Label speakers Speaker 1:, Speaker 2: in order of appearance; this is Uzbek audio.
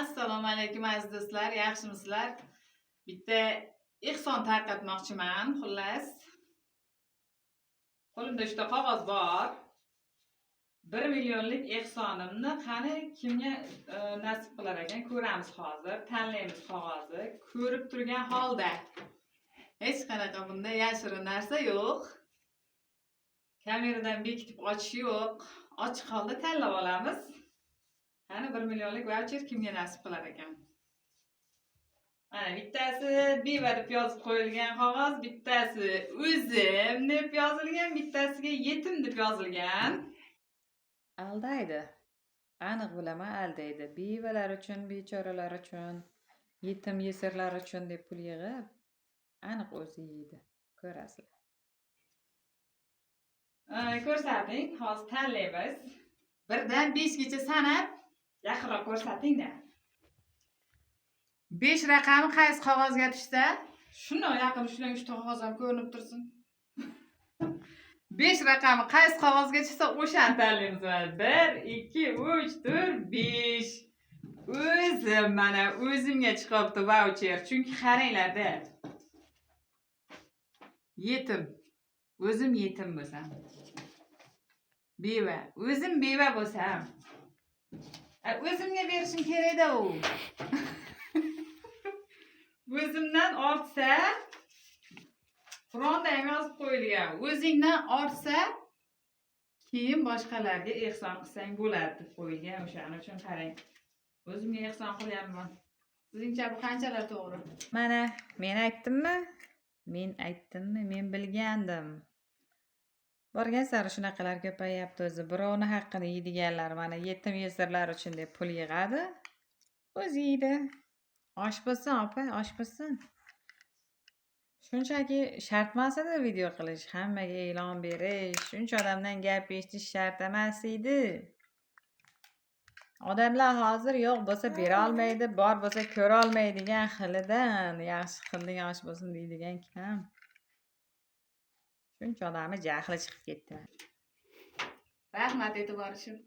Speaker 1: Assalomu alaykum, aziz do'stlar, yaxshimisizlar? Bitta ehson tarqatmoqchiman, xullas. Qo'limda uchta qog'oz bor. 1 millionlik ehsonimni qani kimga nasib qilar ekan, ko'ramiz hozir. Tanlaymiz qog'ozni. Ko'rib turgan holda. Hech qanaqa bunda yashirin narsa yo'q. Kameradan bekitib ochish yo'q. Ochiq holda tanlab olamiz. Qani, 1 millionlik vaucher kimga nasib qilar ekan? Mana, bittasi beva deb yozib qo'yilgan qog'oz, bittasi o'zim deb yozilgan, bittasiga yetim deb yozilgan. Aldaydi. Aniq bilaman, aldaydi. Bevalar uchun, bechoralar uchun, yetim yesirlar uchun deb pul yig'ib, aniq o'zi yeydi. Ko'rasizlar. Ko'rsating, hozir tanlaymiz. 1 dan 5 gacha sanab, yaqinroq ko'rsating-da. 5 raqami qaysi qog'ozga tushsa, shundoq yaqin ushlang, uchta qog'oz ham ko'rinib tursin. 5 raqami qaysi qog'ozga tushsa, o'shani tanlaymiz. Mana, 1, 2, 3, 4, 5. O'zim, mana, o'zimga chiqyapti vaucher. Chunki qaranglar-da. Yetim. O'zim yetim bo'lsam. Beva. O'zim beva bo'lsam. O'zimga berishim kerak-da u. O'zimdan ortsa, Qur'onda ham yozib qo'yilgan. O'zingdan ortsa, keyin boshqalarga ehson qilsang bo'ladi deb qo'yilgan. O'shaning uchun qarang. O'zimga ehson qilyapman. Sizningcha bu qanchalar to'g'ri? Mana, men aytdimmi? Men aytdimmi? Men bilgandim. Borgan sari shunaqalar ko'payyapti o'zi. Birovni haqqini yeydiganlar, mana, yetim yesirlar uchun deb pul yig'adi. O'zi yeydi. Osh bo'lsin, opa, osh bo'lsin. Shunchaki shart emas edi video qilish, hammaga e'lon berish, shuncha odamdan gap eshitish shart emas edi. Odamlar hozir yo'q bo'lsa bera olmaydi, bor bo'lsa ko'ra olmaydigan xilidan yaxshi qilding, osh bo'lsin deydigan kam. Shuncha odamni jahli chiqib ketdi. Rahmat e'tibor uchun.